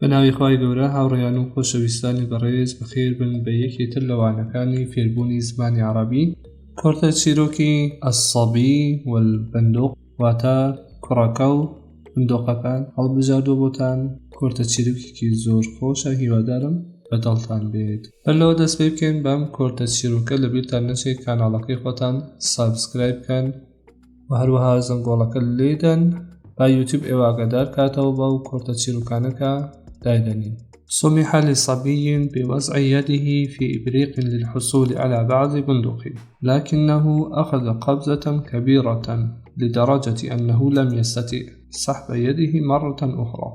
بە ناوی خوای گەورە هاوڕێیان و خۆشەویستانی بەڕێز بەخێر بن بە یەکێ تر لە وانەکانی فێربوونی زمانی عەڕەبی. کورتە چیرۆکی، الصبی والبندق، واتە کوڕەکە و بندۆقەکان هەڵبژاردووە بۆتان، کورتە چیرۆکێکی زۆر خۆشە هیوادارم بە دڵتان بێت. بەر لەوە دەست پێ بکەین بەم کورتە چیرۆکە لەبیرتان نەچێت کاناڵەکەی خۆتان subscribe بکەن و هەروەها زەنگۆڵەکە لێدەن با یوتیوب ئێوە ئاگادار کاتەوە بەو کورتە چیرۆکانە کە دایدەنین. سمح لصبي بوضع يده في إبريق للحصول على بعض بندق لكنه أخذ قبضة كبيرة لدرجة أنه لم يستطع سحب يده مرة أخرى.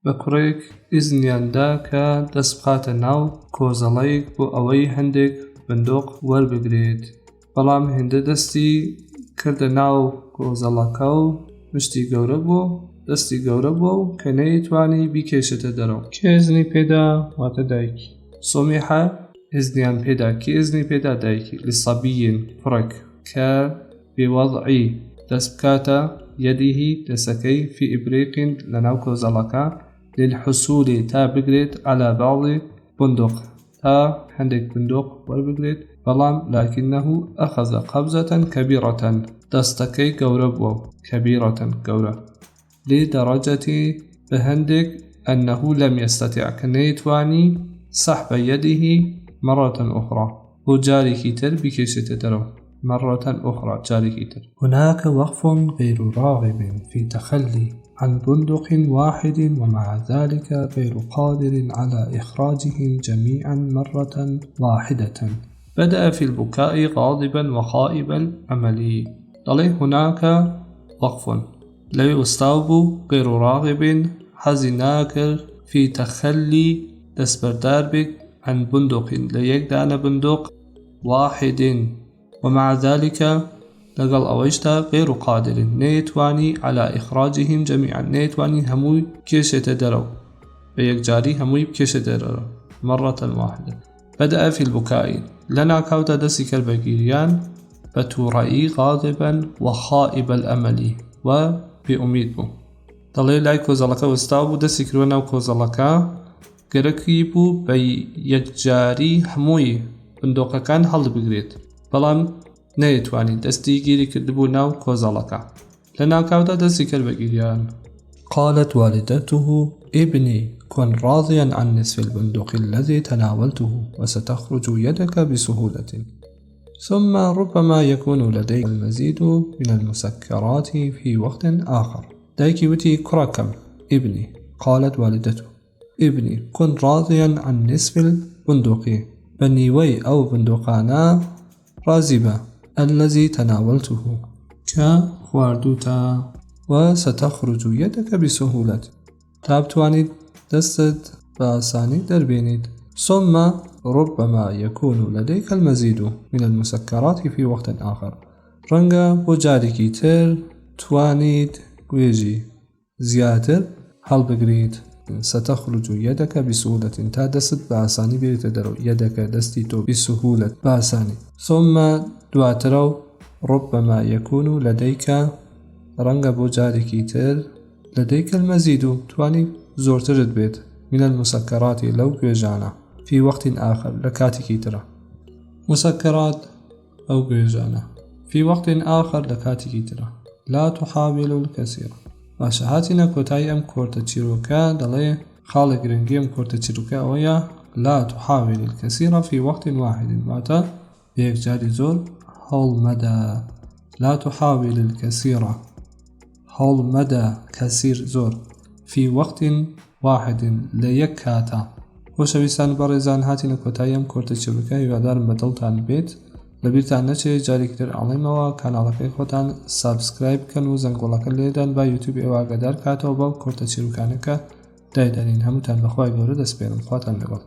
بە کوڕێک ئیزنیان دا کە دەست بخاتە ناو کۆزەڵەیەک بۆ ئەوەی هەندێک بندۆق وەربگرێت، بەڵام هێندە دەستی کردە ناو کۆزەڵەکە و مشتی گەورە بوو دەستی گەورە بووە و کە نەیتوانی بیکێشێتە دەرەوە. کێ ئیزنی پێدا؟ واتە دایکی. سومیحە ئیزنیان پێدا. کێ ئیزنی پێدا؟ دایکی. لصبی کوڕێک کە بوضع دەست بکاتە یده دەسەکەی فی ابریق لەناو کۆزەڵەکە للحصول تا بگرێت علی بعض بندق تا هەندێک بندق وەربگرێت بەڵام لكنه اخذ قبضة كبيرة دەستەکەی گەورە بووە كبيرة گەورە لدرجة بە هەندێک أنه لم يستطع کە نەیتوانی سحب يده مرة أخرى بۆ جارێکی تر بیکێشێتە دەرەوە مرة أخرى جارێکی تر. هناك وقف غير راغب في تخلي عن بندق واحد ومع ذلك غير قادر على إخراجهم جميعا مرة واحدة. بدأ في البكاء غاضبا وخائب الأمل دەڵێ هناك وقف لەوێ وەستاو بوو، غیر راغب، حەزی ناکرد، فی تخلی، دەستبەردار بێت، عن بندق، لە یەک دانە بندق، واحد، ومع ذلک، لەگەڵ ئەوەیشدا، غیر قادر، نەیتوانی، علی اخراجهم جمیعا، نەیتوانی هەمووی بکێشێتە دەرەوە، بە یەکجاری هەمووی بکێشێتە دەرەوە، مرة واحدە. بدأ في البكاء، لەناکاودا دەستی کرد بە گریان، بە تووڕەیی، غاضبا وخائب الامل، و بێ ئومید بوو. دەڵێ لای کۆزەڵەکە وەستا بوو، دەستی کردوە ناو کۆزەڵەکە، گەرەکی بوو بە یەکجاری هەمووی بندۆقەکان هەڵبگرێت، بەڵام نەیتوانی، دەستی گیری کردبوو ناو کۆزەڵەکە. لە ناکاودا دەستی کرد بە گریان. قالت والدته ابني كن راضيا عن نصف البندق الذي تناولته وستخرج يدك بسهولة ثم ربما يكون لديك المزيد من المسكرات في وقت آخر. دایکی وتی کوڕەکەم، ابني، قالت والدته ابني كن راضيا عن نصف البندق بە نیوەی ئەو بندوقانە ڕازی بە، الذی تناولته کە خواردووتە، و ستخرج یدک بسهولە تا بتوانیت دەستت بە ئاسانی دەربێنیت، ثم ربما يكون لديك المزيد من المسكرات في وقت آخر ڕەنگە بۆ جارێکی تر توانیت گوێژی زیاتر هەڵبگریت. ستخرج یدک بسهولە تا دەستت بە ئاسانی بێنیتە دەرەوە، یدک دەستی تۆ، بسهولە بە ئاسانی. ثم دواترەو ربما یکون لدیک ڕەنگە بۆ جارێکی تر، لدیک المزید توانی زۆرترت بێت، من المسکرات لەو گوێژانە، فی وقت آخر لە کاتێکی ترا. مسکرات ئەو گوێژانە، فی وقت آخر لە کاتێکی ترا. لا تحاول الكثير. باشە هاتینە کۆتایی ئەم کۆرتە چیرۆکە دەڵێ خاڵی گرنگی ئەم کۆرتە چیرۆکە ئەوەیە لا تحاول الكثير في وقت واحد واتە بە یەکجاری زۆر هەوڵ مەدە لا تحاول الكثير هەوڵ مەدە کەسیر زۆر فی وەقت واحد لە یەک کاتا. خۆشەویستان و بەڕێزان هاتینە کۆتایی ئەم کۆرتە چیرۆکە هیوادارم بە دڵتان بێت لەبیرتان نەچێت جارێکی تر ئەڵێمەوە کاناڵەکەی خۆتان subscribe بکەن و زەنگۆڵەکە لێدەن با یوتیوب ئێوە ئاگادار کاتەوە بەو کۆرتە چیرۆکانە کە دایدەنین هەمووتان بەخوای گەورە دەسپێرم خواتان لەگەڵ.